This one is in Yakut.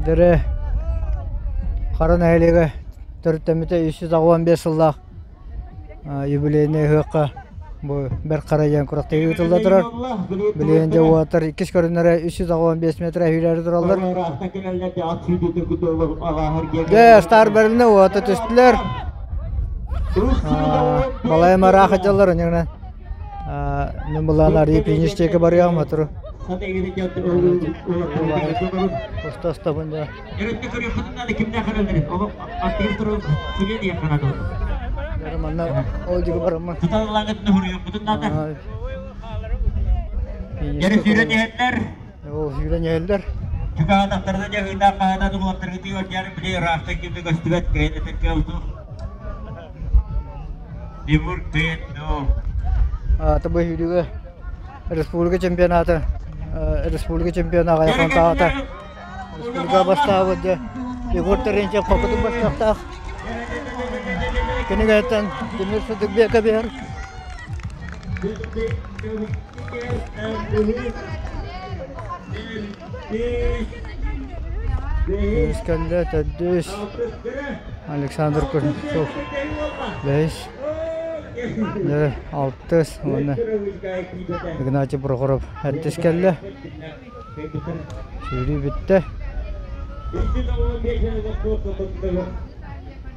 Дөрө Хара нэһилиэгэ төрүттэммитэ 385 сыллаах юбилейнай ыһыахха бу Бэрт Хара диэн күрэхтэһии ыытылла турар. Билигин дьэ уолаттар иккис көрүҥнэрэ 385 метр эһиилэри тураллар. Дьэ, стар бэрилинэ уота түстүлэр. Балайым араах дьаллар онньугунан мин былаан арыйы финиш диэки барыаҕым отору. Устастабын да. Манна ол диги бараммын. Ол сүүрэн иһэллэр. Чугаһатахтарына дьаһыылаах хаһыта туһуттаргытыгар диэн били ыраахтан ким да көстүбэт кыайан этэргэ оту. Тимур кыайан Тобу сүүрүүгэ республика чемпионата республика чемпиона аҕай таата республика бастаабыт дьэ Егор Терентьев хокутун бастыахтаах кинигэттэн Тимир Сыдыкбека биһэр Үс кэллэ, төрдүс Александр Кузнецов бэһис, дьэ алтыс уонна Игнатий Прохоров эрдис кэллэ. Сүүрүү бүттэ.